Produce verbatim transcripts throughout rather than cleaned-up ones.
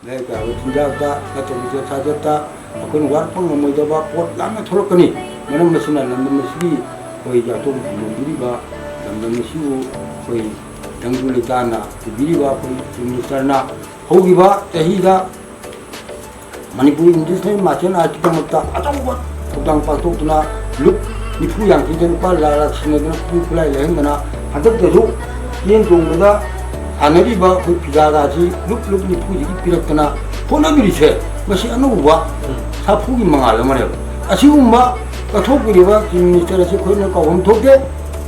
ꯂꯥꯏꯔꯤꯛ ꯇꯥꯕ ꯆꯤꯟꯖꯥꯛꯇ ꯅꯠꯇ꯭ꯔꯒ ꯂꯤꯆꯠ ꯁꯥꯖꯠꯇ ꯑꯩꯈꯣꯏꯅ ꯋꯥꯔꯛꯄ ꯉꯝꯃꯣꯏꯗꯕ ꯄꯣꯠ ꯌꯥꯝꯅ ꯊꯣꯛꯂꯛꯀꯅꯤ꯫ ꯃꯔꯝ ꯑꯁꯤꯅ ꯂꯝꯗꯝ ꯑꯁꯤꯒꯤ ꯑꯩꯈꯣꯏ ꯌꯥꯊꯣꯡ ꯍꯟꯗꯣꯛꯄꯤꯔꯤꯕ ꯂꯝꯗꯝ ꯑꯁꯤꯕꯨ ꯑꯩꯈꯣꯏ ꯇꯪꯗꯨ ꯂꯩꯇꯥꯅ ꯄꯨꯕꯤꯔꯤꯕ ꯑꯩꯈꯣꯏ ꯆꯤꯐ ꯃꯤꯅꯤꯁꯇꯔꯅ ꯍꯧꯈꯤꯕ ꯆꯍꯤꯗ ꯃꯅꯤꯄꯨꯔ ꯏꯟꯗꯁꯇ꯭ꯔꯤꯌꯦꯜ ꯃꯥꯔꯁꯦꯜ ꯑꯥꯔꯠꯀꯤꯗꯃꯛꯇ ꯑꯆꯧꯕ ꯊꯧꯗꯥꯡ ꯄꯥꯡꯊꯣꯛꯇꯨꯅ ꯂꯨꯞ ꯅꯤꯐꯨ ꯌꯥꯡꯈꯩꯗ ꯂꯨꯄꯥ ꯂꯥꯈ ꯂꯥꯈ ꯁꯤꯟꯅꯗꯨꯅ ꯈꯨꯠꯁꯨ ꯈꯨꯠꯂꯥꯏ ꯂꯩꯍꯟꯗꯅ ꯍꯟꯗꯛꯇꯁꯨ ꯆꯦꯟ ꯆꯣꯡꯕꯗ ꯁꯥꯟꯅꯔꯤꯕ ꯑꯩꯈꯣꯏ ꯐꯤꯗꯥꯒꯥꯁꯤ ꯂꯨꯞ ꯂꯨꯞ ꯅꯤꯐꯨꯁꯤꯒꯤ ꯄꯤꯔꯛꯇꯅ ꯍꯣꯠꯅꯕꯤꯔꯤꯁꯦ ꯃꯁꯤ ꯑꯅꯧꯕ ꯁꯥꯐꯨꯒꯤ ꯃꯉꯥꯜ ꯑꯃꯅꯦꯕ꯫ ꯑꯁꯤꯒꯨꯝꯕ ꯀꯠꯊꯣꯛꯄꯤꯔꯤꯕ ꯆꯤꯐ ꯃꯤꯅꯤꯁꯇꯔ ꯑꯁꯤ ꯑꯩꯈꯣꯏꯅ ꯀꯥꯎꯐꯝ ꯊꯣꯛꯇꯦ꯫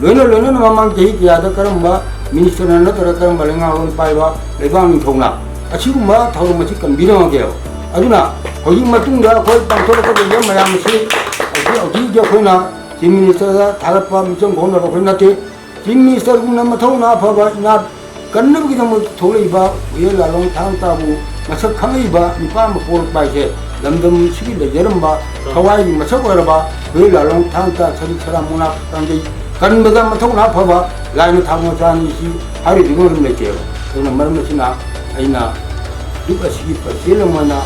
ꯂꯣꯏꯅ ꯂꯣꯏꯅꯅ ꯃꯃꯥꯡ ꯆꯍꯤ ꯀꯌꯥꯗ ꯀꯔꯝꯕ ꯃꯤꯅꯤꯁꯇꯔꯅ ꯅꯠꯇ꯭ꯔꯒ ꯀꯔꯝꯕ ꯂꯩꯉꯥꯛꯂꯣꯟ ꯄꯥꯏꯕ ꯂꯩꯕꯥꯛ ꯅꯤꯡꯊꯧꯅ ꯑꯁꯤꯒꯨꯝꯕ ꯊꯧꯔꯝ ꯑꯁꯤ ꯀꯟꯕꯤꯔꯝꯃꯒꯦꯕ? ꯑꯗꯨꯅ ꯍꯧꯖꯤꯛ ꯃꯇꯨꯡꯗ ꯑꯩꯈꯣꯏ ꯄꯥꯡꯊꯣꯔꯛꯀꯗꯧꯔꯤꯕ ꯃꯌꯥꯝ ꯑꯁꯤ ꯍꯧꯖꯤꯛ ꯍꯧꯖꯤꯛ ꯑꯩꯈꯣꯏꯅ ꯆꯤꯐ ꯃꯤꯅꯤꯁꯇꯔꯗ ꯊꯥꯒꯠꯄ ꯃꯤꯆꯪ ꯈꯣꯝꯅꯕ ꯑꯩꯈꯣꯏ ꯅꯠꯇꯦ꯫ ꯆꯤꯐ ꯃꯤꯅꯤꯁꯇꯔꯒꯨꯝꯅ ꯃꯊꯧꯅꯥ ꯐꯕ ꯏꯅꯥꯠ ꯀꯟꯅꯕꯒꯤꯗꯃꯛ ꯊꯣꯛꯂꯛꯏꯕ ꯍꯨꯏꯌꯦꯟ ꯂꯥꯂꯣꯡ ꯊꯥꯡ ꯇꯥꯕꯨ ꯃꯁꯛ ꯈꯪꯉꯛꯏꯕ ꯃꯤꯄꯥ ꯑꯃ ꯄꯣꯛꯂꯛꯄ ꯍꯥꯏꯁꯦ ꯂꯝꯗꯝ ꯑꯁꯤꯒꯤ ꯂꯩꯖꯔꯝꯕ ꯊꯋꯥꯏꯒꯤ ꯃꯁꯛ ꯑꯣꯏꯔꯕ ꯍꯨꯏꯌꯦꯟ ꯂꯥꯂꯣꯡ ꯊꯥꯡ ꯇꯥ ꯁꯔꯤꯛ ꯁꯔꯥ ꯃꯨꯛꯅꯥ ꯀꯥꯡꯖꯩ ꯀꯟꯕꯗ ꯃꯊꯧꯅꯥ ꯐꯕ ꯂꯥꯏꯅ ꯊꯥꯛ ꯃꯆꯥꯅꯤ ꯁꯤ ꯍꯥꯏꯔꯨꯗꯨꯅ ꯑꯗꯨꯝ ꯂꯩꯇꯦꯕ꯫ ꯑꯗꯨꯅ ꯃꯔꯝ ꯑꯁꯤꯅ ꯑꯩꯅ ꯂꯨꯞ ꯑꯁꯤꯒꯤ ꯄ꯭ꯔꯁꯤꯗꯦꯟ ꯑꯃ ꯑꯣꯏꯅ